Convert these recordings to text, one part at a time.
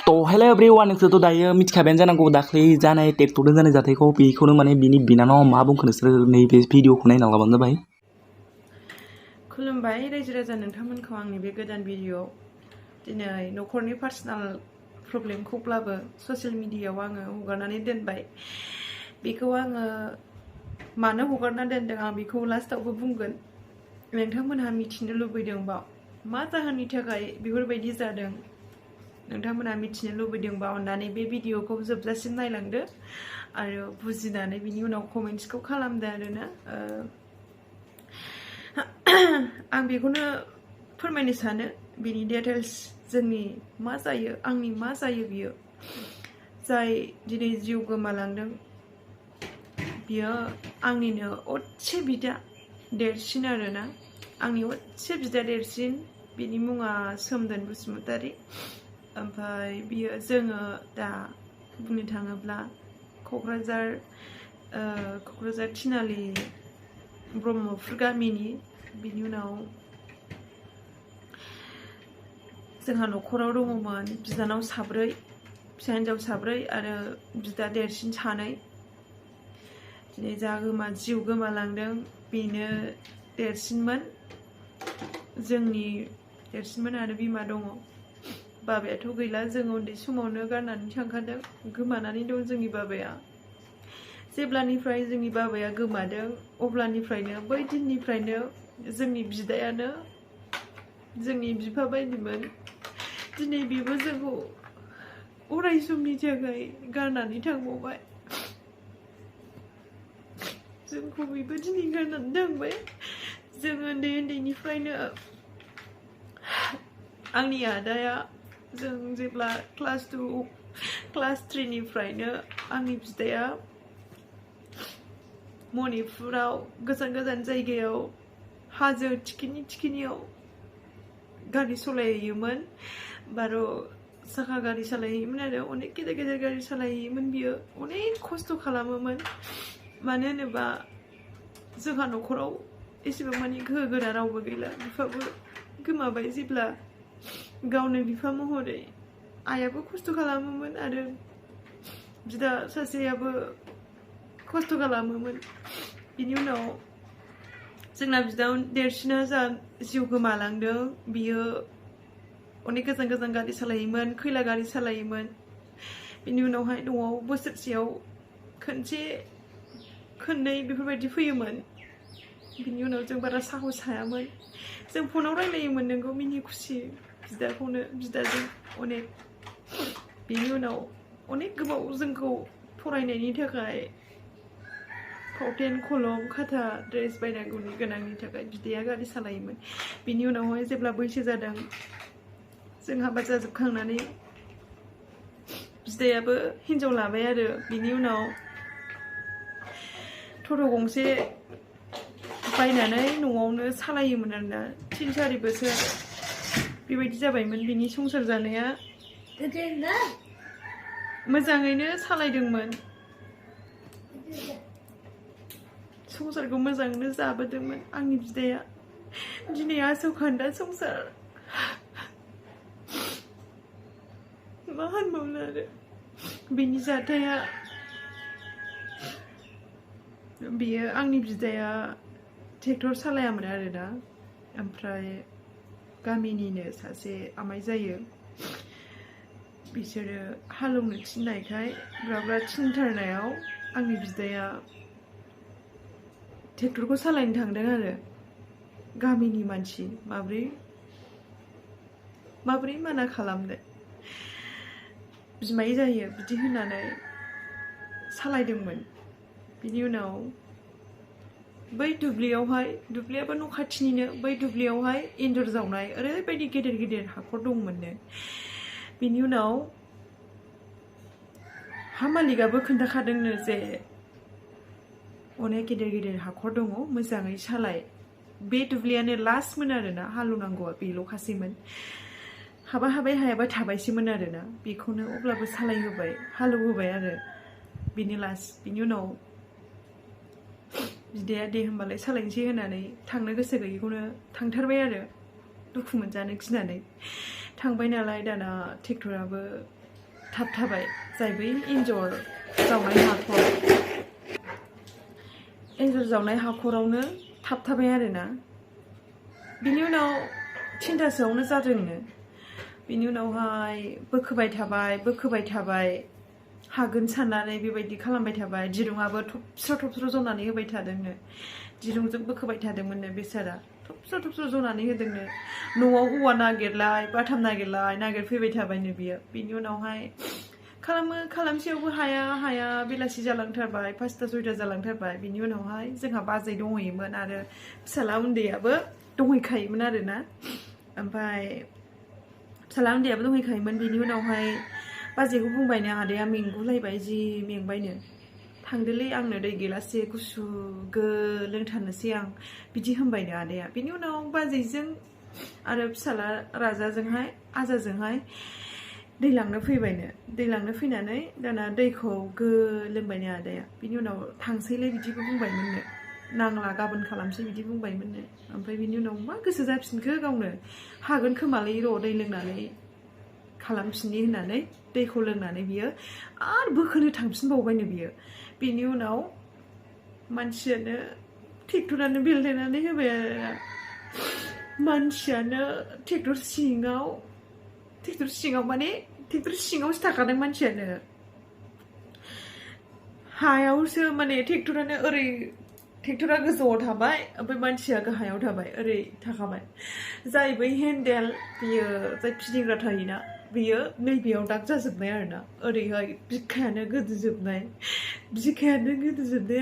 तो hello everyone नोंसोरथ' दायो मिथिखाबायानो जानांगौ दाख्लै जानाय ट्रेक्टरजों जानाय जाथायखौ बेखौनो माने बिनि बिनानावा मा बुंखो नोंसोर नैबे भिडिअखौ नायना लाबानो जाबाय। खुलुमबाय रायजो राजा नोंथांमोनखौ आंनि बे गोदान भिडिअ दिनै न'खरनि पार्सनेल प्रब्लेमखौब्लाबो ससियेल मिडियायाव आङो हगारनानै दोनबाय। बेखौ आङो मानो हगारना दोनदों आं बेखौ लास्टआवबो बुंगोन। नोंथांमोनहा मिथिनो लुबैदोंबा मा जाहोननि थाखाय बेफोरबायदि जादों नोंथांमोनहा मिथिनो लुबैदोंबा अननानै बे भिडिअखौ जोबजासिम नायलांदो आरो बुजिनानै बिनि उनाव कमेन्ट्सखौ खालामदो आरोना। आं बेखौनो फोरमायनो सानो बिनि डिटेल्स जोंनि मा जायो आंनि मा जायो बियो जाय दिनै जिउ गोमालांदों बियो आंनिनो असे बिदा देरसिन आरोना आंनि असे बिदा देरसिन बिनि मुङा सोमदोन बसुमतारी। ओमफ्राय बियो जोङो दा बुंनो थाङोब्ला क'क्राझार थिनालि ब्रह्मपुर गामिनि। बिनि उनाव जोंहा न'खराव दङमोन बिनानाव साब्रै फिसा हिन्जाव साब्रै आरो बिदा देरसिन सानै। दिनै जिउ गोमालांदों बेनो देरसिनमोन जोंनि देरसिनमोन आरो बिमा दङ। बाबायाथ' गैला जों उन्दै समावनो गारनानै थांखादों गोमानानै दं जोंनि बाबाया। जेब्लानिफ्राय जोंनि बाबाया गोमादों अब्लानिफ्रायनो बै दिननिफ्रायनो जोंनि बिदायानो जोंनि बिफा बायदिमोन। दिनै बेबो जोंखौ अराय समनि थाखाय गारनानै थांबावबाय। जोंखौ बेबो दिनै गारनानै थांबाय। जों उन्दैनिफ्रायनो आंनि आदाया जों जेब्ला क्लास 2 क्लास 3 निफ्रायनो आंनि बिदाया मणिपुराव गोजान गोजान जायगायाव हाजो थिखिनियाव गारि सालायहैयोमोन। 12 साखा गारि सालायहैयोमोन आरो अनेक गेदेर गेदेर गारि सालायहैयोमोन। बियो अनेक खस्थ' खालामोमोन। मानो होनोबा जोंहा न'खराव एसेबां मानि गोहो गोरा रावबो गैला। बिफाबो गोमाबाय जेब्ला गावनो बिफा महरै आइयाबो खस्थ' खालामोमोन आरो बिदा सासेयाबो खस्थ' खालामोमोन। बिनि उनाव जोंना बिदा देरसिना जा जिउ गोमालांदों बियो अनेक गोजान गोजान गारि सालायोमोन खैला गारि सालायोमोन। बिनि उनावहाय न'आव बोसोरसेयाव खनसे खननै बेफोरबायदि फैयोमोन। बिनि उनाव जों बारा साहस हायामोन। जों फनाव रायलायोमोन नोंगौ मिनि खुसि बिदाजों अनेक। बिनि उनाव अनेक गोबाव जोंखौ फरायनायनि थाखाय फावथेन कलम खाथा ड्रेस बायनांगौनि गोनांनि थाखाय बिदाया गारि सालायोमोन। बिनि उनावहाय जेब्ला बैसो जादों जों हाबा जाजोबखांनानै बिदायाबो हिनजाव लाबाय आरो बिनि उनाव टट' गंसे बायनानै न'आवनो सालायोमोन आरोना 3-4 बोसोर बेबायदि जाबायमोन। बिनि संसार जानाया मोजाङैनो सालायदोंमोन। संसारखौ मोजाङैनो जाबोदोंमोन आंनि बिदाया। दिनै आसौखान्दा संसार मा होनबावनो आरो बेनि जाथाया। बियो आंनि बिदाया ट्रेक्टर सालायामोन आरोना। ओमफ्राय गामिनिनो सासे आमाइ जायो बिसोरो हालेवनो थिननायखाय ब्रा थिनथारनायाव आंनि बिदाया ट्रेक्टरखौ सालायनो थांदों आरो। गामिनि मानसि माब्रै माना खालामनो बिमाय जायो बिदि होननानै सालायदोंमोन। बिनि उनाव बै दुब्लियाबो न' खाथिनिनो बै दुब्लियावहाय एन्जर जावनाय ओरैबायदि गेदेर गेदेर हाखर दंमोननो। बिनि उनाव हा मालिकआबो खोन्थाखादोंनो जे अनेक गेदेर गेदेर हाखर दङ मोजाङै सालाय। बे दुब्लियानो लास्टमोन आरोना हालौनांगौआ बेल'खासैमोन। हाबाय हायाबा थाबायसोमोन आरोना। बेखौनो अब्लाबो हालौहोबाय आरो बेनो लास्ट। बिनि उनाव बिदाया दे होमबालाय सालायनोसै होननानै थांनो गोसो गैयैखौनो थांथारबाय आरो दुखु मोनजानो गिनानै थांबाय नालाय। दाना ट्रेक्टराबो थाबथाबाय जाय बै एन्जर जावनाय हाखर एन्जर जावनाय हाखरावनो थाबथाबाय आरोना बिनि उनाव 3थासोआवनो जादोंनो बिनि उनावहाय बोखोबाय थाबाय हागोन साननानै बेबायदि खालामबाय थाबाय दिरुङाबो थबस्र' जनानै होबाय थादोंनो दिरुंजों बोखोबाय थादोंमोननो बेसारा थबस्र' जनानै होदोंनो न'आव औवा नागिरलाय बाथाम नागिरफैबाय थाबायनो बियो बिनि उनावहाय खालामसेयावबो हाया बेलासि जालांथारबाय 5टा 6टा जालांथारबाय बिनि उनावहाय जोंहा बाजै दंहैयोमोन आरो फिसाला उन्दैयाबो दंहैखायोमोन आरोना ओमफ्राय फिसाला उन्दैयाबो दंहैखायोमोन बिनि उनावहाय बाजैखौ बुंबायनो आदाया मेंगुलायबाय जि मेंबायनो थांदोलै आंनो दै गिलाससे गुसु लोंथारनोसै आं बिदि होनबायनो आदाया बिनि उनाव बाजैजों आरो फिसाला राजाजोंहाय आजाजोंहाय दै लांनो फैनानै दाना दैखौ लोंबायनो आदाया बिनि उनाव थांसैलै बिदिबो बुंबायमोननो नांला गाबोन खालामसै बिदि बुंबायमोननो ओमफ्राय बिनि उनाव मा गोसो जाफिनखो गावनो हागोन खोमालै र' दै लोंनानै खालामफिननि होननानै दैखौ लोंनानै बियो आरो बोखोनो थांफिनबावबायनो बियो बिनि उनाव मानसियानो ट्रेक्टरानो बेलथायनानै होबाय आरो मानसियानो ट्रेक्टर सिङाव माने ट्रेक्टर सिङावसो थाखादों मानसियानो हायावसो माने ट्रेक्टरा गोजौआव थाबाय ओमफ्राय मानसिया गाहायाव थाबाय ओरै थाखाबाय जाय बै हेन्देल बियो जाय फिदिंग्रा थायोना बियो नैबेयाव दाग जाजोबनाय आरोना ओरैहाय बिखायानो गोदोजोबनाय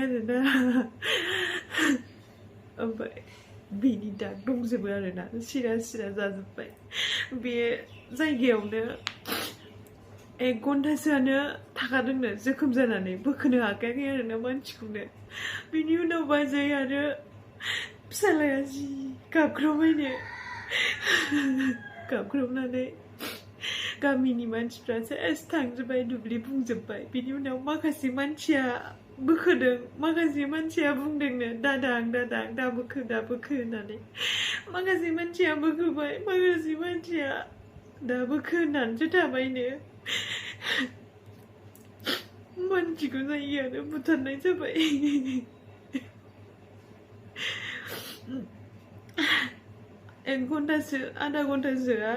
आरोना ओमफ्राय बेनि दाग दंजोबो आरोना सिरा जाजोब्बाय बे जायगायावनो 1 घन्टासोआनो थाखादोंनो जोखोम जानानै बोखोनो हाखायाखै आरोना मानसिखौनो बिनि उनाव बाजै आरो फिसालाया जि गाबख्रावनानै गामिनि मानसिफ्रा सेस थांजोब्बाय दुब्लि बुंजोब्बाय बिनि उनाव माखासे मानसिया बोखोदों माखासे मानसिया बुंदोंनो दादां दा बोखो होननानै माखासे मानसिया बोखोबाय माखासे मानसिया दा बोखो होननानैसो थाबायनो मानसिखौ जायगायानो बुथारनाय जाबाय 1 घन्टासो आधा घन्टासोआ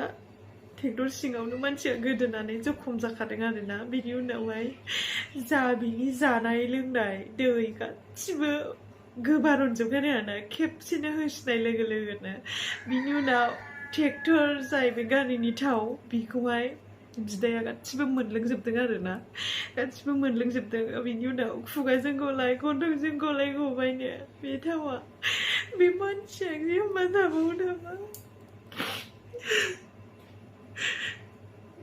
ट्रेक्टर सिङावनो मानसिया गोदोनानै जखम जाखादों आरोना बिनि उनावहाय बिनि जानाय लोंनाय दै गासिबो गोबारनजोबखादों आरोना खेबसेनो होसिनाय लोगोनो बिनि उनाव ट्रेक्टर जाय बे गारिनि थाव बेखौहाय बिदाया गासिबो मोनलोंजोबदों आरोना बिनि उनाव खुगाजों गलाय गन्थंजों गलाय गबायनो बे थावा बे मानसिया जि होमबा थाबावो नामा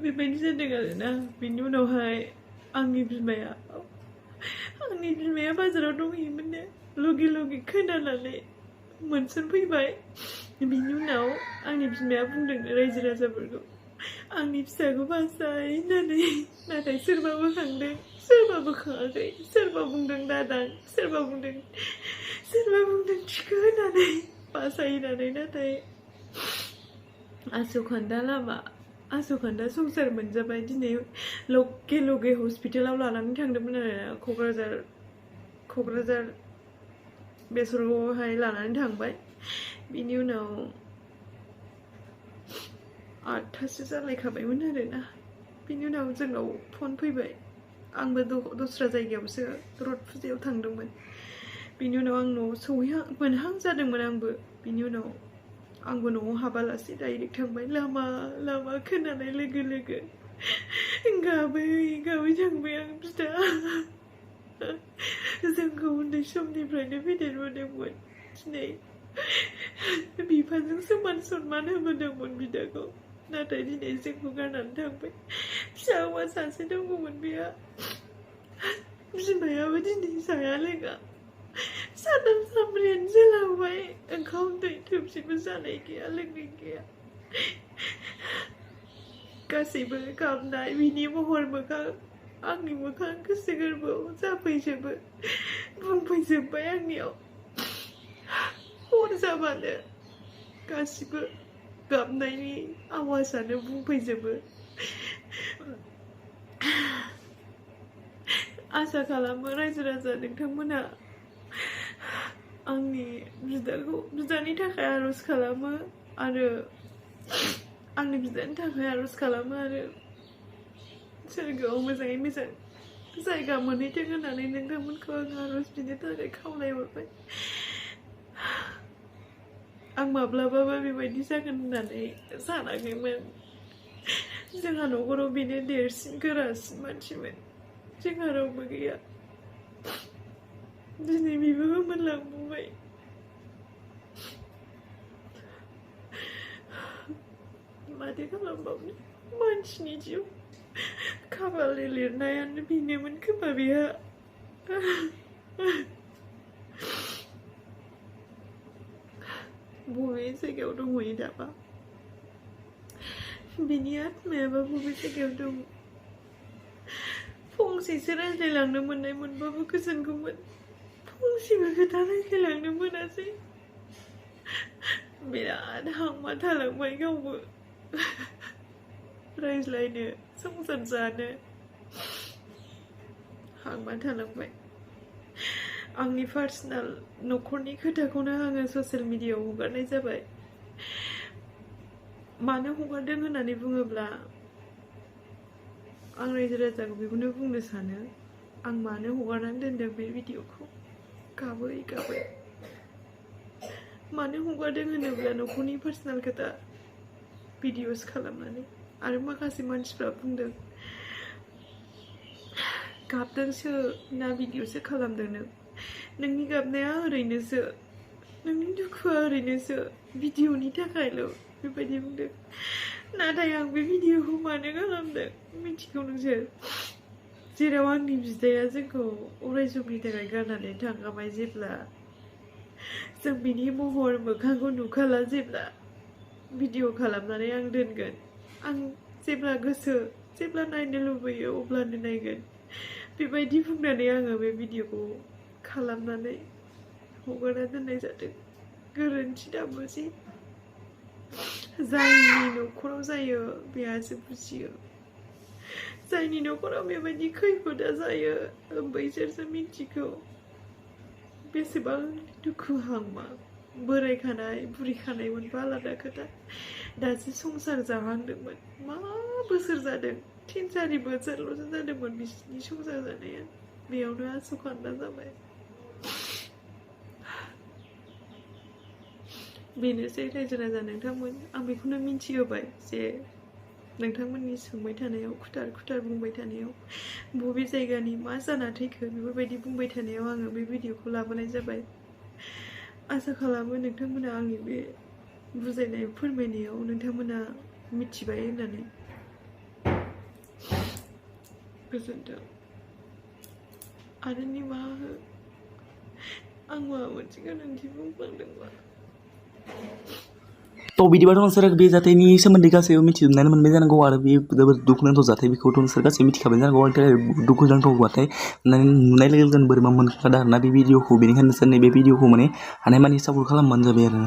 बेबायदि जादों आरोना बिनि उनावहाय आंनि बिमाया बाजाराव दंहैयोमोननो लगे खोनानानै मोनसनफैबाय बिनि उनाव आंनि बिमाया बुंदों रायजो राजाफोरखौ आंनि फिसाखौ बासाय होननानै नाथाय सोरबा बोखांदों सोरबा बोखाङाखै सोरबा बुंदों दादां सोरबा बुंदों थिखो होननानै बासाय होननानै नाथाय आस'खान्दा संसार मोनजाबाय दिनै लगे हस्पिटालाव लानानै थांदोंमोन आरो क'क्राझार बेसरगावआवहाय लानानै थांबाय बिनि उनाव 8थासो जालायखाबायमोन आरोना बिनि उनाव जोंनाव फन फैबाय आंबो दस्रा जायगायावसो रथ फुजायाव थांदोंमोन बिनि उनाव आं न'आव मोनहां जादोंमोन बिनि उनाव आंबो न'आव हाबालासे डाइरेक्ट थांबाय लामा खोनानाय लोगो गाबै थांबाय आं बिदा जोंखौ उन्दै समनिफ्रायनो फेदेरबोदोंमोन दिनै बिफाजों समान होबोदोंमोन बिदाखौ नाथाय दिनै जोंखौ गारनानै थांबाय फिसा हौवा सासे दंमोन बेहा बिमायाबो दिनै जाया लोङा साथाम साब्रैयानो जालांबाय ओंखाम दै थोबसेबो जानाय गैया लोंनाय गैया गासैबो गाबनाय बिनि महर मोखां आंनि मोखां गोसो गोरबोआव जाफैजोबो बुंफैजोब्बाय आंनियाव हर जाबानो गासिबो गाबनायनि आवाजानो बुंफैजोबो आसा खालामो रायजो राजा नोंथांमोना आंनि बिदानि थाखाय आर'ज खालामो आरो आंनि बिदानि थाखाय आर'ज खालामो आरो सोरगोआव मोजाङै मोजां जायगा मोनहैथों होननानै नोंथांमोनखौ आं आर'ज बिनो थाखाय खावलायहरबाय। आं माब्लाबाबो बेबायदि जागोन होननानै सानाखैमोन। जोंहा न'खराव बेनो देरसिन गोरासिन मानसिमोन। जोंहा रावबो गैया। दिनै बेबो गोमोरलांबाय। माथो खालामबावनो मानसिनि जिउ खाफालनि लिरनायानो बेनोमोन खोमा बेहा। बबे जायगायाव दंहैयो दाबा बिनि आत्मायाबा बबे जायगायाव दं। फंसेसो रायज्लायलांनो मोननाय मोनबाबो गोजोनगौमोन। फंसेबो खोथा रायज्लायलांनो मोनासै। बिराद हांमा थालांबाय गावबो रायज्लायनो संसार जानो हांमा थालांबाय। आंनि पार्सनेल न'खरनि खोथाखौनो आङो ससियेल मिडियायाव हगारनाय जाबाय। मानो हगारदों होननानै बुङोब्ला आं रायजो राजाखौ बेखौनो बुंनो सानो, आं मानो हगारनानै दोनदों बे भिडिअखौ गाबै गाबै। मानो हगारदों होनोब्ला न'खरनि पार्सनेल खोथा भिडिअस खालामनानै आरो माखासे मानसिफ्रा बुंदों गाबदोंसो ना भिडिअसो खालामदों नोंनि गाबनाया ओरैनोसो, नोंनि दुखुआ ओरैनोसो, भिडिअनि थाखायल' बेबायदि बुंदों। नाथाय आं बे भिडिअखौ मानो खालामदों मिथिगौ नोंसोर? जेराव आंनि बिदाया जोंखौ अराय समनि थाखाय गारनानै थांखाबाय, जेब्ला जों बिनि महर मोखांखौ नुखाला, जेब्ला भिडिअ खालामनानै आं दोनगोन। आं जेब्ला गोसो, जेब्ला नायनो लुबैयो अब्लानो नायगोन बेबायदि बुंनानै आङो बे भिडिअखौ खालामनानै हगारना दोननाय जादों। गोरोन्थि दाबुजि। जायनि न'खराव जायो बेहासो बुजियो। जायनि न'खराव बेबायदि खैफोदा जायो बैसोरसो मिथिगौ बेसेबां दुखु हांमा। बोरायखानाय बुरिखानाय मोनबा आलादा खोथा। दासो संसार जाहांदोंमोन। मा बोसोर जादों? 3-4 बोसोरल'सो जादोंमोन बिसिनि संसार जानाया। बेयावनो आसखान्दा जाबाय। बेनोसै रायजो राजा नोंथांमोन, आं बेखौनो मिथिहोबाय जे नोंथांमोननि सोंबाय थानायाव, खुथार बुंबाय थानायाव, बबे जायगानि मा जाना थैखो बेफोरबायदि बुंबाय थानायाव आङो बे भिडिअखौ लाबोनाय जाबाय। आसा खालामो नोंथांमोना आंनि बे बुजायनाय फोरमायनायाव नोंथांमोना मिथिबाय होननानै। गोजोनथों आरो निमाहा हो आं माबा मोनसे गोरोन्थि बुंफ्लांदोंबा। थ' बिदिबाथ' नोंसोर बे जाथायनि सोमोन्दै गासैबो मिथिजोबनानै मोनबाय जानांगौ आरो बे जोबोद दुखुनांथाव जाथाय, बेखौथ' नोंसोर गासैबो मिथिखाबाय जानांगौ। आंनि थाखाय दुखुनांथाव जाथाय नुनाय लोगो लोगोनो बोरैबा मोनखादों आरोना बे भिडिअखौ। बेनिखायनो नोंसोर नैबे भिडिअखौ माने हानायमानि सापर्ट खालामबानो जाबाय आरो।